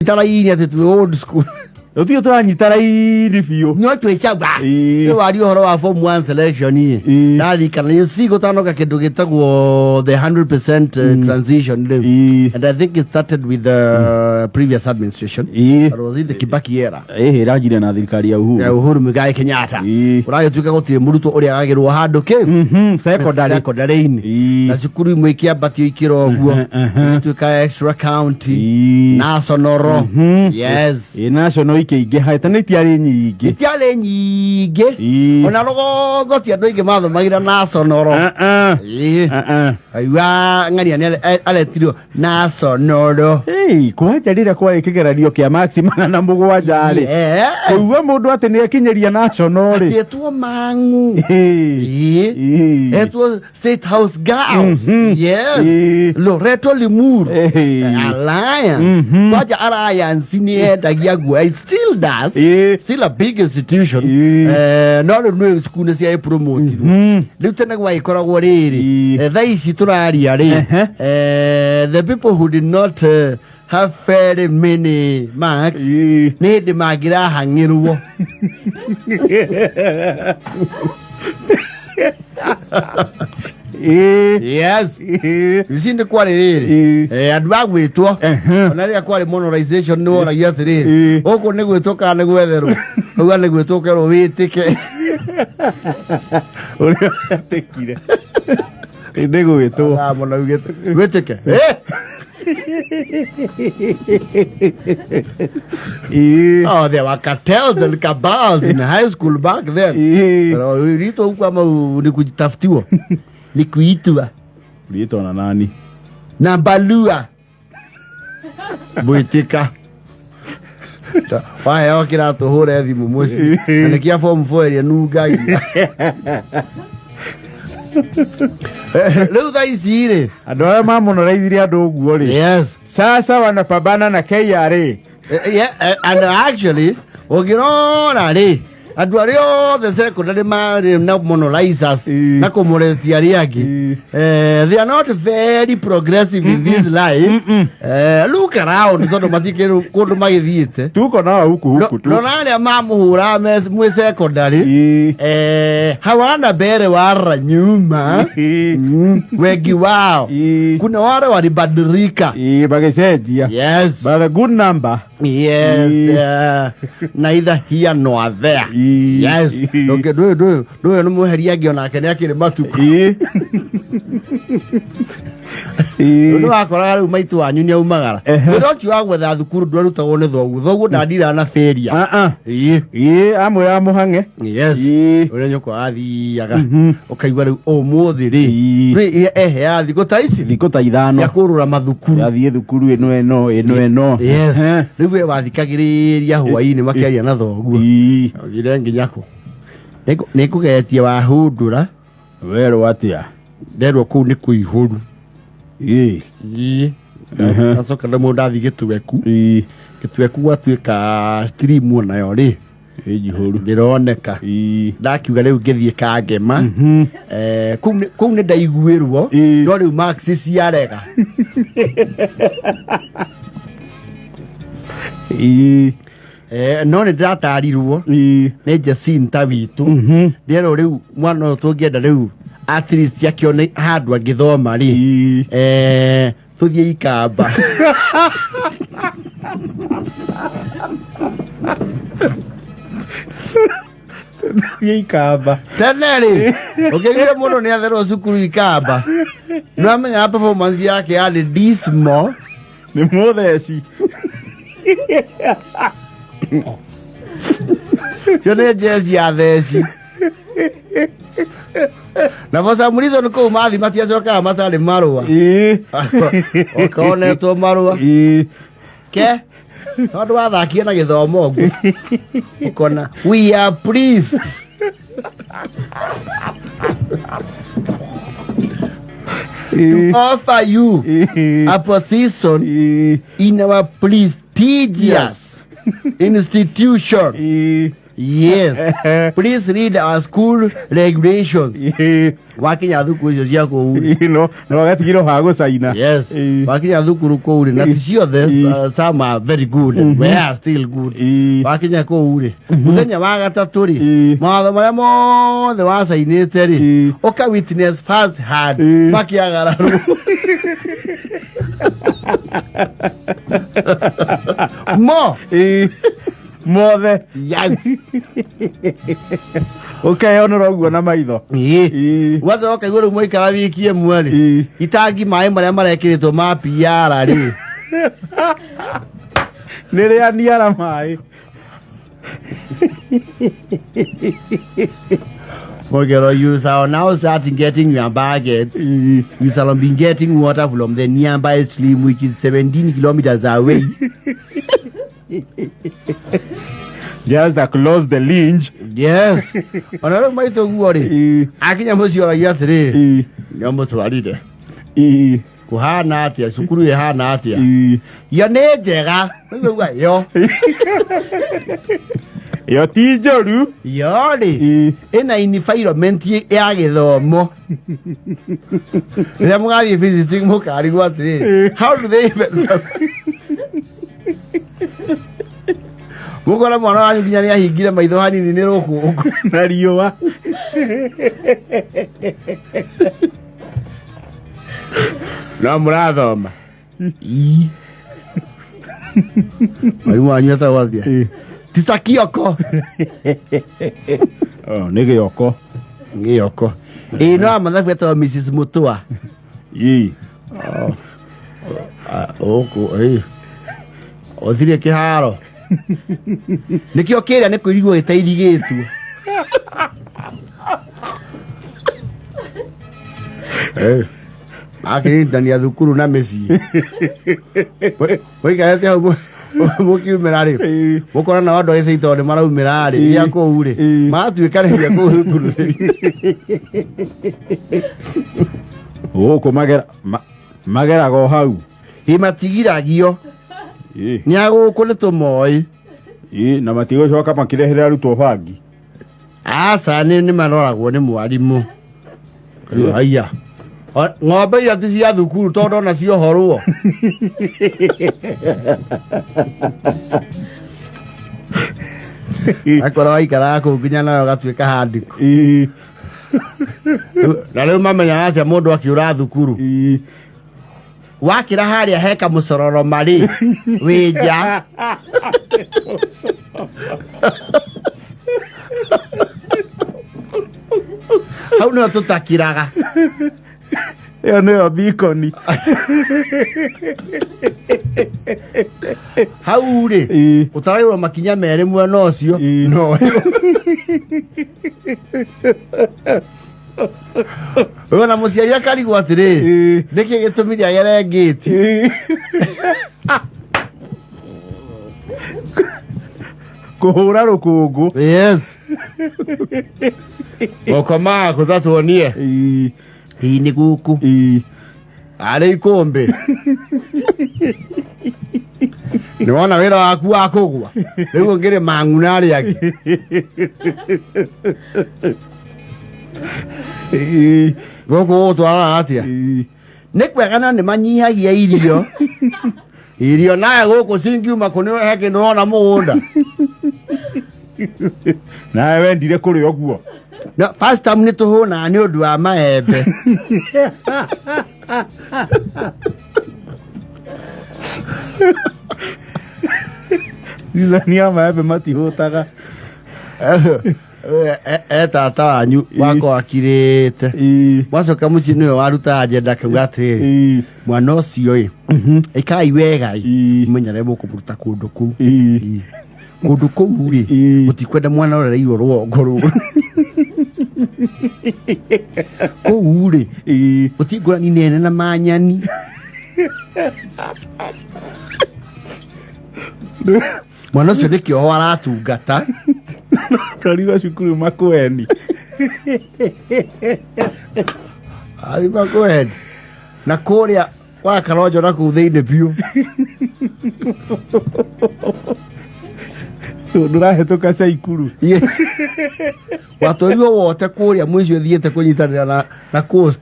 Tũranyita raini atĩ twĩ old school. Tũtirĩ tũranyita raini biũ. No twĩcagwa. Ĩĩ. Rĩu waria ũhoro wa form 1 selection ĩ. Ĩĩ. Ndarikana you see gũtanoka kĩndũ gĩtagwo the 100% transition rĩu. Ĩĩ. And I think it started with the previous administration. Ĩĩ. Or was it the Kibaki era? Ĩhĩ ĩranjire na thirikari ya Uhuru. Ya Uhuru Muigai Kenyatta. Ĩĩ. Ũragĩtuĩka gũtirĩ mũrutwo ũrĩa agagĩrwo handũ kĩ? Secondary. Secondary-inĩ. Ĩĩ. Na cukuru imwe ikĩambatio ikĩro ũguo. Igĩtuĩka extra county. Ĩĩ. National. Yes. Ĩĩ national ikĩingĩha tene itiarĩ nyingĩ. Itiarĩ nyingĩ. Ĩĩ. Ona rũgongo ti andũ aingĩ mathomagĩra national. Ah, ah. Ĩĩ. Ah, ah. Aigua ng'ania nĩ aretirwo national. Hey, kwanja rĩrĩa kwarĩ kĩgeranio kĩa max 700 rĩ Yes. kũigua mũndũ atĩ nĩ akinyĩria national rĩ. Etwo mang'u. Ĩĩ. Ĩĩ. Ĩĩ. Etwo State House Girls. Yes. Ĩĩ. Loreto Limuru. Ĩĩ. Alliance. Kwaja Alliance nĩ yendagia guoya. It still does. Ĩĩ. Still a big institution. Ĩĩ. No rĩu nĩ cukuru nĩ cia promotirwo. Rĩu tene gwagĩkoragwo rĩrĩ. Ĩĩ. Thaa ici tũraria rĩ. The people who did not have very many marks Ĩĩ. nĩ hĩndĩ mangĩrahang'ĩrwo. Ĩĩ. Yes. Ĩĩ. You see nĩ kwarĩ rĩrĩ. Ĩĩ. Andũ a gwĩtwo ona rĩrĩa kwarĩ monetization nĩ woragia atĩrĩrĩ Ĩĩ. gũkũ nĩ gwĩtwo kana nĩ gwetherwo auga nĩ gwĩtwo ũkerwo wĩtĩke. Ũrĩa wetĩkire. Nĩ gwĩtwo. Ah, mũno augĩte wĩtĩke. Eh! Ĩĩ. Oh, there were cartels and cabals in high school back then. Ĩĩ. Pero uliitwa huku ama ni kujitafutiwa? Ni kuitwa. Uliitwa na nani? Na balua. Bwitika. Waheo kiratũ hũre thimũ mũciĩ. Na nĩ kĩa form 4 ĩrĩa nungagia. Rĩu thaa ici rĩ. Andũ arĩa mamonoraithirie andũ ũguo rĩ. Yes. Sasa wanapambana na KRA. Yeah, and actually ũngĩrora rĩ andũ arĩa othe secondary marĩ na monolizers Ĩĩ. na kũmũretia arĩa angĩ Ĩĩ. they are not very progressive in this life. Look around tondũ matikĩrĩ kũndũ magĩthiĩte. Tuko nao huku huku tu. Rora arĩa mamũhũraga mwĩ secondary. Ĩĩ. Hawana mbere wala nyuma. Ĩĩ. Wengi wao Ĩĩ. kuna wale walibadilika. Ĩĩ, magĩcenjia. Yes. But a good number. Yes, Ĩĩ. neither here nor there. Ĩĩ. Yes. Ĩĩ. Ndũngĩ- ndũyũ ndũyũ ndũyũ nĩ mweheria angĩ onake nĩ akĩrĩ matukũ. Ĩĩ. Ĩĩ. Nĩ wakoraga rĩu maitũ wanyu nĩ aumagara. Ehe. Wĩra ũcio wa gwetha thukuru ndwarutagwo nĩ thoguo. Thoguo ndandiraga na failure. Ah, ah. Ĩĩ. Ĩĩ, amwĩra mũhang'e. Yes. Ĩĩ. Ũrĩa nyũkwa athiaga. Mhm. Ũkaigua rĩu ũmũthĩ rĩ. Ĩĩ. Rĩ eheaga thikũ ta ici Thikũ ta ithano. cia kũrũra mathukuru. Yathiĩ thukuru ĩno ĩno ĩno ĩno. Yes. Ehe. Rĩu we wathikagĩrĩria hwaĩ-inĩ makĩaria na thoguo. Ĩĩ. Thire nginya kũ? Nĩngũgeretie wahundũra. Werwo atĩa? Nderwo kũu nĩ kũihũru. Ĩĩ. Ĩĩ. Ehe. Ndacoka ndamwo ndathiĩ gĩtweku. Ĩĩ. Gĩtweku gwatuĩka stream onayo rĩ. Ĩ njihũru. Ndĩroneka. Ĩĩ. Ndakiuga rĩu ngĩthiĩ Kangema. Mhm. Kũu nĩ ndaiguĩrwo. Ĩĩ. No rĩu marks ciarega. Ĩĩ. No nĩ ndĩratarirwo Ĩĩ. nĩ Jacinta witũ. Mhm. Ndĩrerwo rĩu mwana ũyũ tũngĩenda rĩu at least akĩone handũ angĩthoma rĩ. Ĩĩ. Tũthiĩ Ikamba. Thiĩ Ikamba. Tene rĩ, ũkĩiguire mũndũ nĩ atherwo cukuru Ikamba. Nĩ wamenyaga performance yake yarĩ dismal. Nĩ mũtheci. Cio nĩ jezi ya theci. Na for some reason kũu mathi matiacokaga matarĩ marũa. Ĩĩ. Ũkonetwo marũa. Ĩĩ. Ke tondũ wathakie na gĩthomo ũguo. Ũkona we are pleased to offer you a position in our prestigious institution. Yes, please read our school regulations. Wakinya thukuru icio cia kũu rĩ. No na wagatigirwo ha gũcaina. Yes. Wakinya thukuru kũu rĩ, na ti ciothe, some are very good, we are still good. Wakinya kũu rĩ, mũthenya wa gatatũ rĩ, mawatho marĩa mothe wacainĩte rĩ, ũka witness first hand makĩagararwo mo. Mothe. Yes. Ũkeyonera ũguo na maitho. Ĩĩ. Wacoka ũkaigua rĩu mwaikara wiki ĩmwe rĩ, itangi maĩ marĩa marekĩrĩtwo ma PR rĩ, Nĩ rĩa niara maĩ. Mogero, you shall now start getting your bucket. You shall be getting water from the nearby stream, which is 17 kilometers away. Just across the lynch. Yes. Ona rĩu maitũ guo rĩ, akinya mũciĩ oragia atĩrĩ, nĩ mũtwarire. Kũhana atĩa? Cukuru ĩhana atĩa? Yo nĩ njega. Nĩguo yo. Yo ti njũru. Yo rĩ, ĩna environment ya gĩthomo. Rĩrĩa mũgathiĩ visiting mũkarigwo atĩrĩ, how do they even mũkora mwana wanyu nginya nĩ ahingire maitho hanini nĩ rũkũngũ. Na riũa. No mũrathoma. Ii. Mwarimũ wanyu etagwo atĩa? Tisa Kioko. Oh, nĩ gĩoko. Gĩoko. Ĩĩ, no wa mathabu etagwo Mrs. Mutua. Ĩĩ. Gũkũ ĩĩ. Ũthire kĩharo. Nĩkĩo kĩrĩa nĩ kũirigwo gĩtairigĩtwo. Eh. Akĩnyitithania thukuru na mĩciĩ. Mũikarĩte hau mũkiumĩra rĩ, mũkona nao andũ a gĩcagi tondũ nĩ maraumĩra rĩ, gĩa kũu rĩ, magatuĩkanĩria kũu thukuru thĩinĩ. Gũkũ magera mageraga o hau. Ĩ matigiragio. Nĩ agũkũ nĩ tũmoĩ. Ĩĩ, na matigũcoka makĩrehere arutwo bangi. Aca, nĩ maroragwo nĩ mwarimũ. Rĩu haiya. Ng'ombe iria ti cia thukuru tondũ ona ciohorwo. Akora waikaraga kũu nginya nawe ũgatuĩka handiko. Na rĩu mamenyaga atĩa mũndũ akĩũra thukuru? Wakĩra harĩa he kamũcororo marĩ wĩ nja. Hau nĩho tũtakĩraga. Ĩyo nĩyo bikoni. Hau rĩ, ũtaragĩrwo makinya merĩ mwena ũcio no ũyũ. Na mũciari akarigwo atĩrĩ, nĩkĩ gĩtũmire agere ngĩti? Kũhũra rũkũngũ. Yes. Moko maku tatuonie. Ii nĩ gũkũ. Arĩ ikũmbĩ. Nĩ wona wĩra waku wa kũgwa. Rĩu ũngĩrĩ mang'una arĩa angĩ. Gũkũ gũgũtwarana atĩa? Nĩ kwega no nĩ manyihagia irio. Irio nawe gũkũ cingiuma kũ nĩ he kĩndũ wona mũgũnda. Nawe wendire kũrĩa ũguo. No, first time nĩ tũhũnaga nĩ ũndũ wa maembe. Season ya maembe matihũtaga. E tata wanyu wakwa akirĩte. Wacoka mũciĩ nĩwe warutaga njenda akauga atĩrĩrĩ, mwana ũcio ĩ, ĩkai wega ĩ, mũmenyere mũkũmũruta kũndũ kũu. Ĩ. Kũndũ kũu rĩ, mũtikwenda mwana ũrereirwo rũgongo rũu. Kũu rĩ, gũtirĩ ngũrani nene na manyani. Mwana ũcio nĩ kĩoho aratungata. Twarirwo cukuru Makueni. Athi Makueni. Na kũrĩa wa Karonjo na kũu thĩinĩ biũ. Ndũrahĩtũka Caikuru. Yes. Watwarirwo wote kũrĩa mũico ũthiĩte kũnyitanĩra na coast.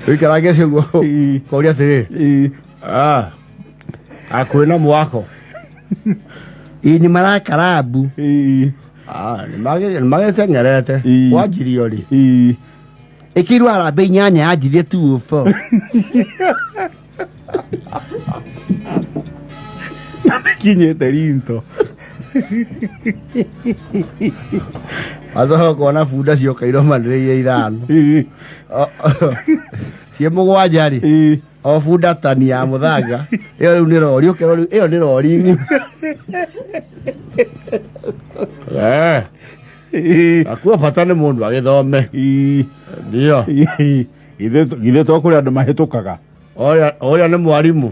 Ũikarange ũguo koria atĩrĩ, ah, hakuhĩ na mwako. Ĩ nĩ marakarabu. Ah, nĩ magĩteng'erete. Wanjirio rĩ? Ĩkĩirwo harambee 8 yanjirie 204. Kinyĩte rinto. Acoka kuona bunda cioka iromanĩrĩire 5. Ciĩ 7 rĩ. O bunda tani ya mũthanga. Ĩyo rĩu nĩ rori, ũkerwo rĩu ĩyo nĩ rori ng'ima. Akuo bata nĩ mũndũ agĩthome. Ndio. Githĩ to kũrĩ andũ mahĩtũkaga. Ũrĩa nĩ mwarimũ.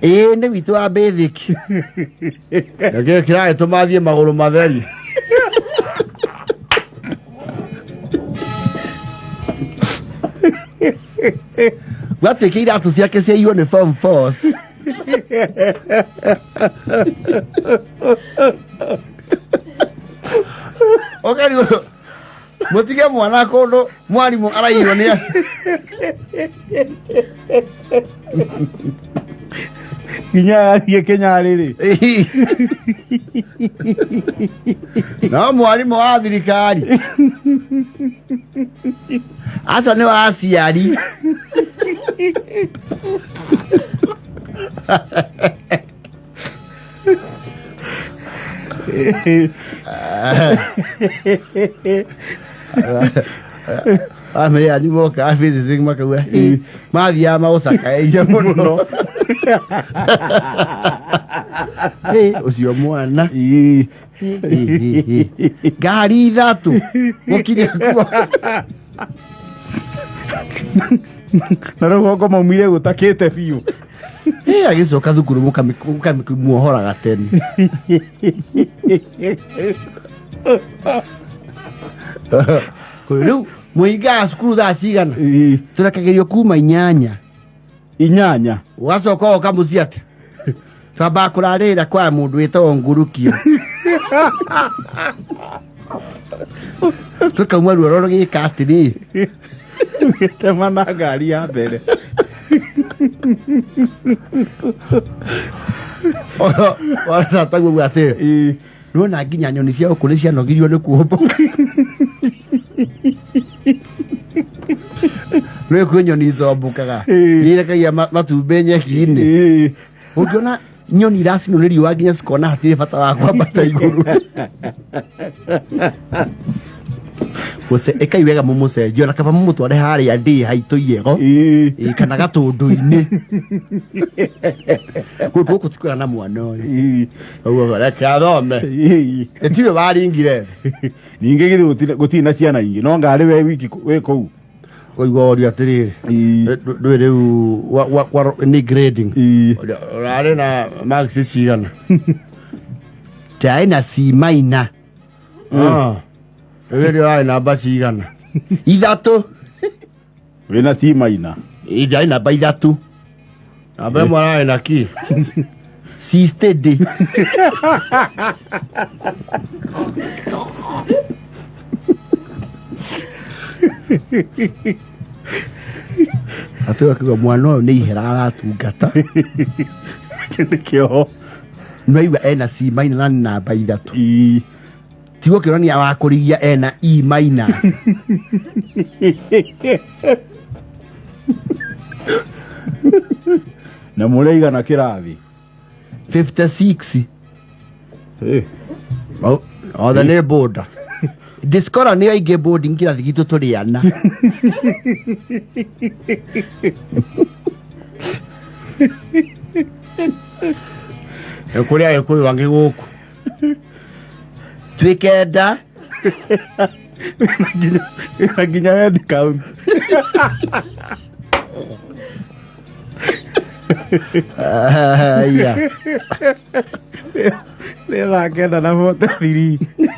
Ĩĩ nĩ witũ wa basic. Nĩkĩo kĩragĩtũma athiĩ magũrũ matheri. Gwatuĩka iratũ ciake ciaiywo nĩ form fours. Ũkarigwo mũtige mwana kũndũ mwarimũ araiywo nĩ nginya athiĩ Kenya rĩrĩ. No mwarimũ wa thirikari aca nĩ wa aciari. Bamĩrĩ yanyu moka visiting makauga mathiaga magũcakaĩire mũno. Ũcio mwana ngari 3 gũkinya kuo. Na rũgongo maumire gũtakĩte biũ. Agĩcoka thukuru mũkamĩmuohoraga tene. Rĩu mũhingaga cukuru thaa cigana? Tũrekagĩrio kuma 8. 8. Ũgacoka ũgoka mũciĩ atĩa? Twambaga kũrarĩrĩra kwa mũndũ wĩtagwo Ngurukio. Tũkauma ruoro rũgĩka atĩrĩ. Gĩtema na ngari ya mbere. Warataguo guo atĩrĩ. Nĩwona nginya nyoni cia gũkũ nĩ cianogirio nĩ kuombũka. Nĩ kwĩ nyoni itombũkaga. Irekagia matumbĩ nyeki-inĩ. Ũngĩona nyoni iracinwo nĩ riũa nginya cikona hatirĩ bata wa kwambata igũrũ. Ĩkai wega mũmũcenjie, ona kaba mũmũtware harĩa ndĩ haitũ iego. Kana gatũndũ-inĩ. Kũndũ gũkũ ti kwega na mwana ũyũ. Ũguo reke athome. Ĩtiwe waringire thĩ. Ningĩ githĩ gũtirĩ na ciana ingĩ, no ngarĩ we wiki wĩ kũu. Ũigua worio atĩrĩrĩ. Ndũĩ rĩu nĩ grading. Ũrarĩ na marks cigana? Ndarĩ na C minor. Rĩu ĩrĩa ũrarĩ namba cigana? 3. Wĩna C minor. Ndarĩ namba 3. Namba ĩmwe ararĩ na kĩ? C steady. Atĩ akiuga mwana ũyũ nĩ ihera aratungata. Nĩkĩo. Nĩwaigua ena C minor na nĩ namba 3. Tigwo kĩonania wa kũrigia ena E minus. Na mũraigana kĩrathi? 56. Othe nĩ boda. Discora nĩ aingĩ boarding kĩrathi gitũ tũrĩ ana. Nĩ kũrĩ Agĩkũyũ angĩ gũkũ. Twĩ 9. Wĩna nginya head count. Aya. Nĩ thaa 9 na 43.